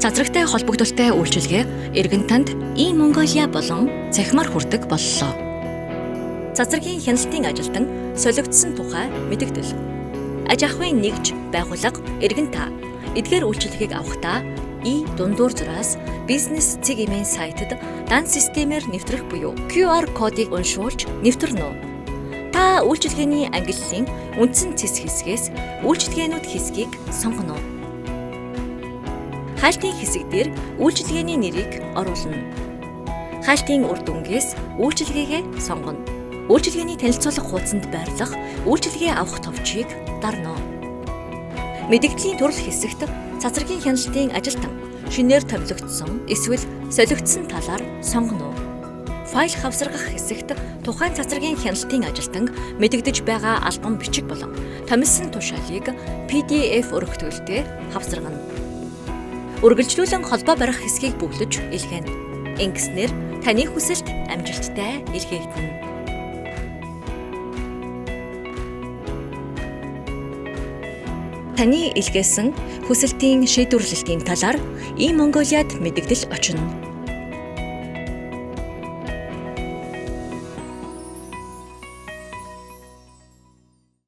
Цацрагтай холбогдолтой үйлчилгээ эргэн танд E-Mongolia болон цахимаар хүрдэг боллоо. Цацрагийн хяналтын ажилтан солигдсон тухай мэдэгдэл. Аж ахуйн нэгж, байгууллага, эргэн та эдгээр үйлчилгээг авахдаа И дундуур зураас бизнес цэг имэн сайтад дан системээр нэвтрэх буюу QR кодыг уншуулж нэвтэрнэ үү? Та үйлчилгээний ангиллалын үндсэн цэс хэсгээс үйлчилгээнүүд хэсгийг сонгоно уу? Хайлтын хэсэг дээр үйлчилгээний нэрийг оруулна. Хайлтын үр дүнгээс үйлчилгээгээ сонгоно. Үйлчилгээний танилцуулга хуудсанд байрлах үйлчилгээ авах товчийг дарна. Мэдэгдлийн төрөл хэсэгт цацрагийн хяналтын ажилтан шинээр томилогдсон эсвэл солигдсон талаар сонгоно. Файл хавсаргах хэсэгт тухайн цацрагийн хяналтын ажилтанг мэдэгдэж байгаа албан бичиг болон томилсон тушаалыг PDF өргөтгөлтэй хавсаргана. Үргэлжлүүлэн холбоо барих хэсгийг бөглөж илгээнэ. Ингэснээр таны хүсэлт амжилттай илгээгдэнэ. Таны илгээсэн хүсэлтийн шийдвэрлэлтийн талаар E-Mongoliad мэдэгдэл очино.